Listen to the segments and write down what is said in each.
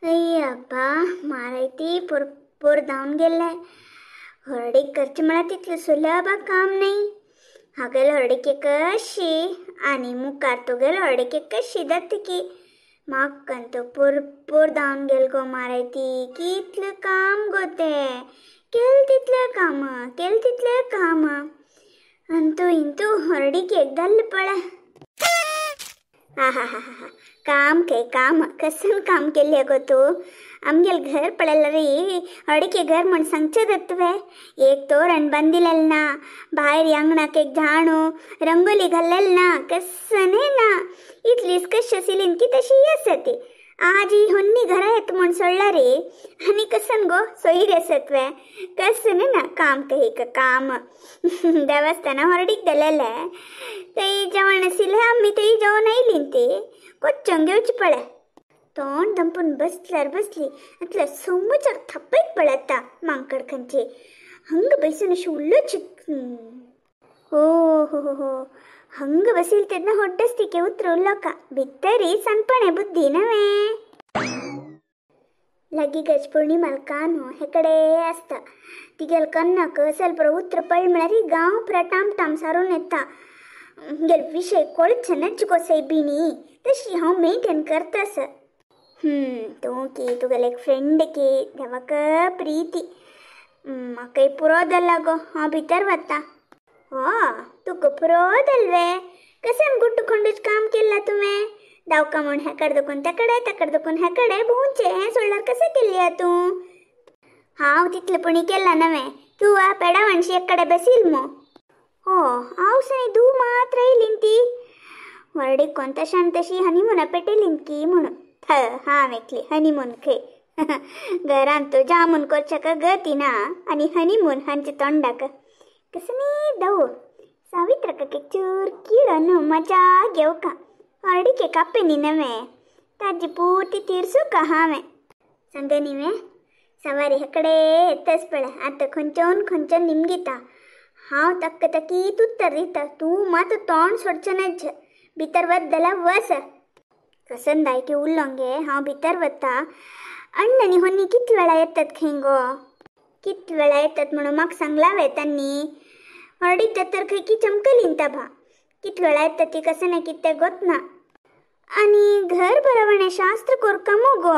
अय्यप्पा मारायती पोर पोर धांवन गेल्ले. हळडीक करचें म्हळ्यार तितलें सुलभ काम न्ही. हागेल हळडीके कशी आनी मुखार तुगेल हळडीके कशी जातकी. म्हाका तो पोर पोर धांवन गेल गो मारायती. कितलें काम गो तें, केलें तितलें काम, केलें तितलें काम. अंतू इंतू हळडीक एक जाल्लें पळय. हा हा हा हा, काम काय काम, कसन काम केले गो तूं. आमगेल घर पळयल्यार रे हळडीके घर म्हण सांगचें तुवें. एक तोरण बांदिलेलें ना, भायर आंगणाक एक झाणू रंगोली घाल्लेलें ना, कसने ना. इतलीच कशी आशिल्ली की तशी आसा ती. आजी होन्नी घरा येत म्हण सोडला रे आनी कसन गो सोयीर आसत वे. कसने ना काम कही का काम. देवस्थाना हळडीक दिलेलें थंय जेवण आशिल्लें, आमी थंय जेवण आयलीं ती कोच्चोंग घेवची पळय. तोंड दंपून बसल्यार बसली इतल्या समोचार थापयत पळयता मांकड खंयची. हंग बसून अशी उल्लोची. हो हो हो हो, हंग बसील तेन्ना होड्डस्तिके उतर उल्लोका भितरी सणपणे बुद्धी नव्हे. लागी गज पौर्णिमाल कानो हेकडे आसता. तिगेल कन्नाक असल पुरो उतर पळ म्हळ्यार गांव पुरा टाम टाम सारून येता. गेल विशय कळचे नच गो सैबिणी, तशी हांव मेंटेन करतास. तूं की तुगेले एक फ्रेंड की देवाक प्रिती. म्हाकाय पुरो जाला गो, हांव भितर वता. हो तुका पुरो जाल वे. कसन गुड्डू खंडूच काम केलां तुवें. दावका म्हूण हेकड दुखून तेकडे, तेकड दुखून हेकडे भोंवचें हें सोडल्यार कशें केल्लें तूं. हांव तितलें पुणी केलां नवें, तूं आ पेडा माणशी एक कडेन बसील मू. हो हांव सनी धूव मात्र येयली ती व्हडीक कोण तशान तशी हनीमुना पेटयली की म्हणून. हांव एकली हनीमून खंय. घरांत तूं जामून करच्याक गती ना आनी हनीमून हांचे तोंडाक. कसनी दव सावित्रकाक एक चूर किडो न्हू मजा घेवका. हळडीके कापें न्ही नवें, ताजी पुर्ती तिरसूका हांवें. सांग न्ही वे सवारी हेकडे येतच पळय. आतां खंयच्यान खंयच्यान निमगिता. हांव तक्क तकीत उत्तर दिता, तूं मात तोंड सोडचें नज. भितर वत जाल्यार वस. कसन दायकी उरलो गे हांव भितर वता. अण्ण आनी होन्नी कितले वेळा येतात खंय गो, कितले वेळा येतात म्हणून म्हाका सांगलां वे तांणी. हळडीक जातर खंय की चमकली ताबा. कितले वेळा येतात ती कसं ना कितें गोत ना. आनी घर बरोवणें शास्त्र कोरका मुगो.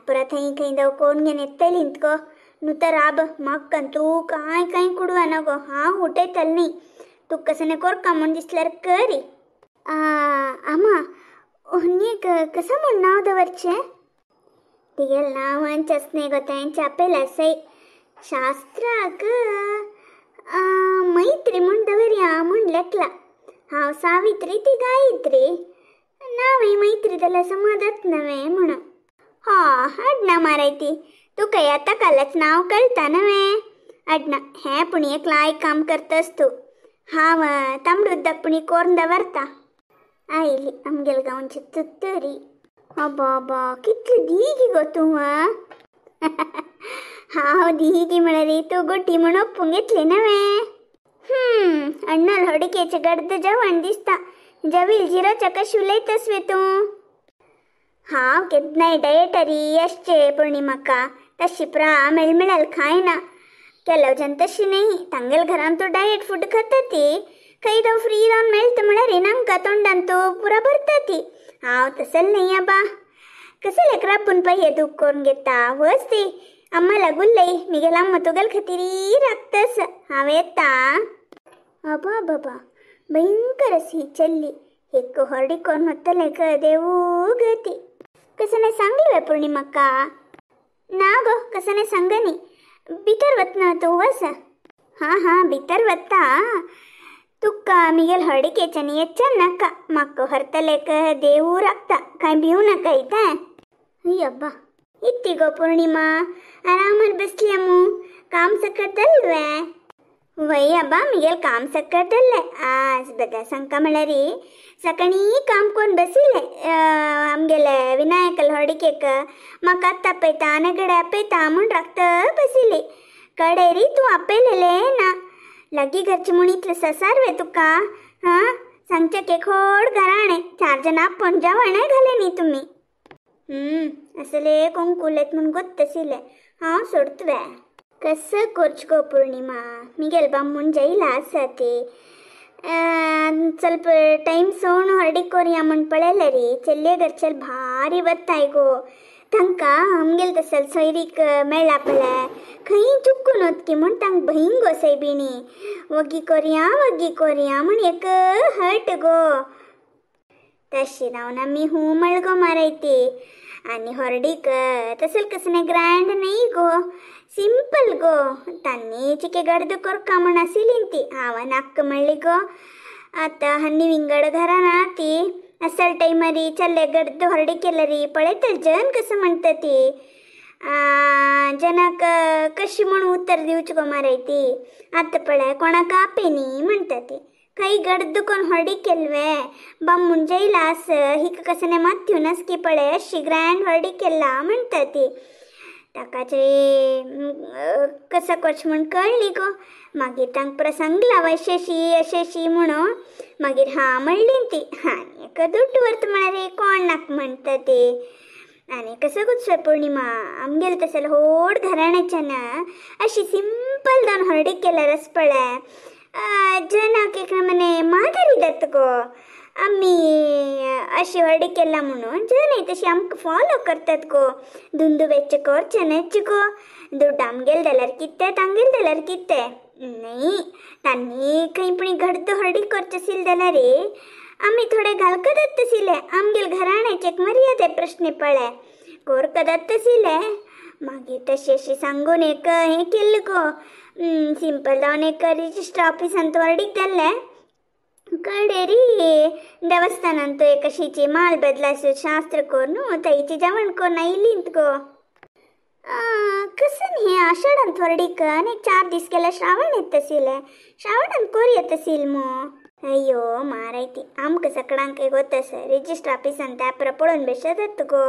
पुरा थंय खंय जावं कोण घेवन येतली गो. न्हू तर राब म्हाका तूं कांय कांय कुडवाना गो, हांव उठयतलें न्ही. तूं कसं कोरका म्हूण दिसल्यार करी. आमा होन्नीक कसं म्हूण नांव दवरचें. तिगेलें नांव आमचेंच न्ही गो, तेंचें आपयलां सय. शास्त्राक मैत्री म्हूण दवरया म्हूण लेखलां. हांव सावित्री ती गायत्री. नांवय मैत्री जाल्यार समाजात नवें म्हणून. हा अडना मारायती तुका आतां कालच नांव कळटा नवें. अडना हें पूण एक लायक काम करतस तूं. हांव तांबडो उदक पुणी कोरून दवरता. आयली आमगेल गांवची तुत्तरी. अबाबा कितली दीगी गो तूं. हांव दीगी म्हळ्यार तूं गुटी म्हूण ओप्पूंक येतली नवें. अण्णाल हळडिकेचें गर्द जेवण दिसता. जवील जिरोच्या कशी उलयतस वे तूं. हांव केन्नाय डायटरी आसचें पौर्णिमाका, तशी पुरा मेळमेळाल खायना. केलव जन तशी न्ही, तांगेल घरान तूं डायट फूड खाता ती. खंय जावं फ्री जावन मेळटा म्हळ्यार नांका तोंडान तूं पुरा भरता ती. हांव तसलें न्ही आबा. कसलें राबून पळय दूख करून घेता. वच ती अम्मा लागुल्लय मिगेल अम्मा तुगेल खातीर राखतस. हांव येता. अबा बाबा भयंकर अशी चल्ली. एक हळडी कोरून वतलें क देवू गती. कसं नाही सांगली वे पौर्णिमाका. ना गो कसं नाही सांगनी. भितर वतना तूं वस. हां हां भितर वता. तुका मिगेल हळडिकेच्यानी येच्चें नाका. म्हाका व्हरतलें देवू राखता, कांय भिवू नाका इतें. अय्यब्बा इत्ती गो पौर्णिमा आरामार बसल्या मू. काम सकट जालें वे. वय अब्बा मिगेल काम सकट जालें. आज बद्दल सांगका म्हळ्यार सकाळीं काम करून बशिल्लें. आमगेले विनायकल हळडिकेक म्हाका आतां आपयता नेगडे आपयता म्हूण राखत बशिल्ली. कडेरी तूं आपयलेलें ना. लागीं घरची म्हूण इतलें ससार वे तुका. हां सांगचें की खोड घराणें, चार जाणां आपोवन जेवणय घालें न्ही तुमी. असले कोंकुलेत म्हूण गोत्तसिले हांव सोडतवे कसं कोर्च गो पौर्णिमा मिगेल बामूण जैला आसा ती ಸ್ವಲ್ಪ ಟೈಮ್ ಸೋಣು ಹೊರಡಿ ಕೊರಿಯ म्हण पळयलें रे चल्ले घरचेल भारी वताय गो तांकां आमगेल तसल सोयरीक मेळ्ळा पळय खंय चुकून वतकी म्हूण तांकां भंय गो सैबिणी वगी कोरया वगी कोरया म्हूण एक हट गो तशी जावन आमी हूं म्हळ गो मारायती आनी होरडीक तसल कसलें ग्रँड न्ही गो सिंपल गो तांणी चिके गडद कोरका म्हण आशिल्ली ती हांव नाक्क म्हणली गो आतां हन्नी विंगड घरान आहा ती असल टायमारी चल्ले गडद होरडी केलरी पळयतल जन कसं म्हणटा ती जनाक कशी म्हूण उतर दिवची गो मारायती आतां पळय कोणाक आपे न्ही म्हणटा ती खंय गडद कोण होरडी केलवे बामूण जैला आस हिका कसं माथ्यू नासकी पळय अशी ग्रँड होरडी केला म्हणटा ती ताकाचे कसं करचें म्हूण कळ्ळी गो मागीर तांकां पुरो सांगला अशेंशी अशेंशी म्हणून मागीर हां म्हणली ती आनी एका दुड्ड व्हरता म्हळ्यार कोण नाका म्हणटा ती आनी कसं गो पौर्णिमा आमगेले तसले व्हड घराण्याच्यान अशी सिंपल जावन होरडी केल्यार आस पळय जनाक एक नमने मादरी जाता गो आमी अशी होरडी केला म्हणून जन तशी आमकां फॉलो करतात गो धुंदू वेच्चें करचें न्हय गो दुड्ड आमगेले जाल्यार कितें तांगेले जाल्यार कितें न्ही तांणी खंय पूण घडद होरडी करचें आशिल्लें जाल्यार आमी थोडे घालका जाता आशिल्ले आमगेले घराण्याचे एक मर्यादे प्रश्न पळय कोरका जाता आशिल्ले मागीर तशें अशें सांगून एक हें केल्लें गो सिंपल जावन एक रजिस्टर ऑफिसांत होरडीक जाल्लें कडेरी देवस्थानांत एक अशीची माल बदलाचो शास्त्र करून ताईची जेवण करून आयलींत गो कसं हें आषाढांत होरडीक आनी एक 4 दीस गेल्यार श्रावण येता आशिल्लें श्रावणांत कोर येता आशिल्लें मू अय्यो मारायती आमकां सगळ्यांक गोत आसा रजिस्टर ऑफिसांत पेपर पळोवन बेश्टे जाता गो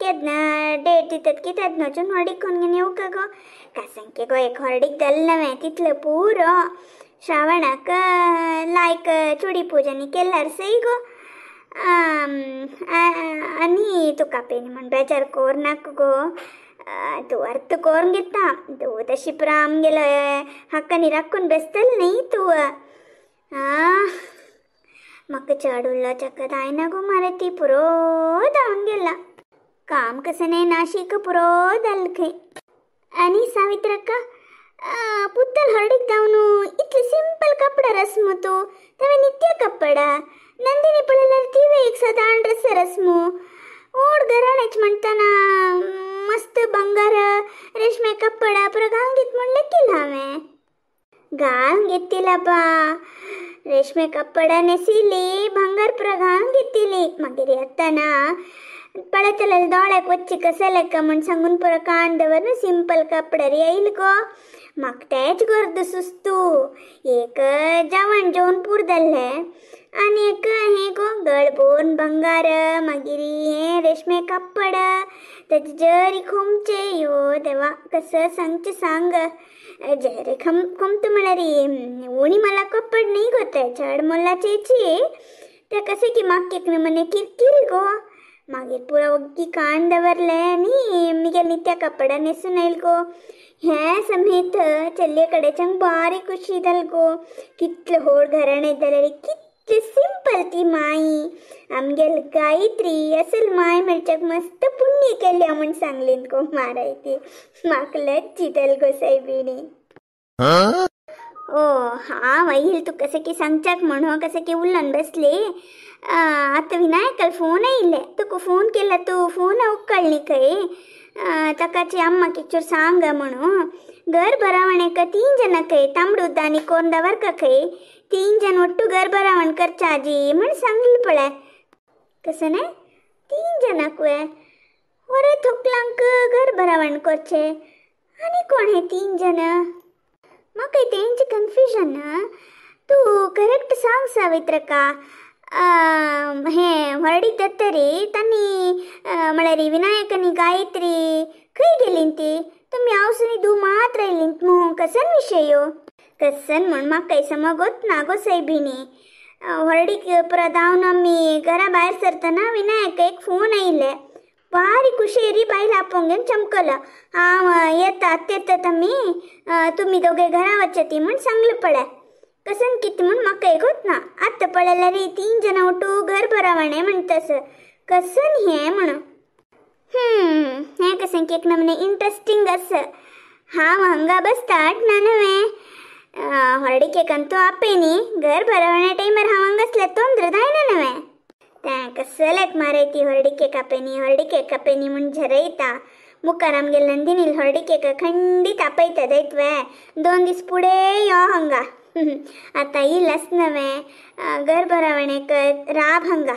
केन्ना डेट दितात की तेन्ना वचून होरडीक करून घेवन येवका गो कासांके गो एक होरडीक जालें नवें तितलें पुरो श्रावणाक लायक चुडी पुजानी केल्यार सय गो आनी तुका पेनी म्हण बेजार कोर नाका गो तूं अर्थ कोरून घेता तूं तशी पुरो आमगेलो हक्कानी राखून बेसतलें न्ही तूं म्हाका चड उलोवच्याक जायना गो मरे ती पुरो जावन गेला काम कसं न्ही नाशीक पुरो जालें खंय आनी सावित्रक्का पुत्तल होरडीक जावन इतले सिंपल कपडा रस्मू तूं तेवे नित्य कपडा नंदिनी पळयल्यार तिवे एक सादारण ड्रेस रस्मू ओड घराण्याच म्हणटाना मस्त बंगार रेशमे कपडा पुरो घालून घेत म्हणलें केलं हांवें घालून घेतिला बा रेशमे कपडा नेसिली भांगर पुरो घालून घेतिली मागीर येतना पळयतले दोळ्याक वच्ची कसं लेका म्हण सांगून पुरो कान दवरून सिंपल कपड्यार येयल गो म्हाका तेच गर्द सुस्तू एक जेवण जेवन पूर जाल्लें आनी एक हें गो गळबोन बंगार मागीर हें रेशमे कपड तेजे जरी खोमचे यो देवा कसं सांगचें सांग जरी खोमता म्हळ्यार उणी मला कपड न्ही गो तें चड मोलाचेची तें कशें की म्हाका एक नमने किरकिरी गो मागीर पुरो वग्गी कान दवरलें आनी मिगेल नित्या कपडा न्हेसून आयल गो हें समेत चलये कडेच्यान बारी खुशी जाल गो कितलें व्हड घराणें जाल्यार कितलें सिंपल ती माई आमगेल गायत्री असल माय मेळच्याक मस्त पुण्य केल्या म्हूण सांगली गो मारायती म्हाका लज्जी जाल गो सायबिणी. ओ हांव आयल तूं कशें की सांगच्याक म्हणून कशें की उलोवन बसली आतां विनायकाल फोन आयिल्ले तुका फोन केला तूं फोन उकळ्ळी खंय ताकाची अम्माक एक चूर सांग म्हणून घर भरावण एका 3 जाणां खंय तांबडुद्दा आनी कोंदा वर्का खंय 3 जण ಒಟ್ಟು घर भरावण करच्या आजी म्हण सांगलें पळय कसं न्ही 3 जाणांक वे वरे थोकलांक घर भरावण करचें आनी कोण हे 3 जण म्हाका तेंचें कन्फ्युजन तूं करेक्ट सांग सावित्रका हें व्हरडीक जातरी तांणी म्हळ्यार विनायक आनी गायत्री खंय गेलीं ती तुमी हांव दू मात रायलीं मू कसन विशय कसन म्हूण म्हाका समगोत ना गो सायबिणी व्हरडीक परत धांवन आमी घरा भायर सरतना विनायक एक फोन आयिल्ले भारी कुशेरी बायल आपोवंक घेवन चमकलो. हांव येता आत्ता येता तमी तुमी दोगे घरा वचती म्हूण सांगलें पळय. कसन कितें म्हूण म्हाका एक ना. आत्तां पळयल्यार 3 जाणां उठू घर भरावणें म्हणटस कसन हें म्हणून. हें कशें की एक नमूने इंट्रस्टींग आसा. हांव हांगा बसता ना नवें हळडीकेकान तूं आपय न्ही घर भरावण्या टायमार हांव हांगासल्यार तोंद्र जायना नवें. तें कसलेक मारयती हळडीकेक आपयनी हळडीकेक आपयनी म्हूण झरयता. मुखार आमगेले नंदिनील हळडीकेक खंडीत आपयता जायत वे. 2 दीस फुडें यो हांगा. आतां येयलाच नवें घर भरावणेक राब हांगा.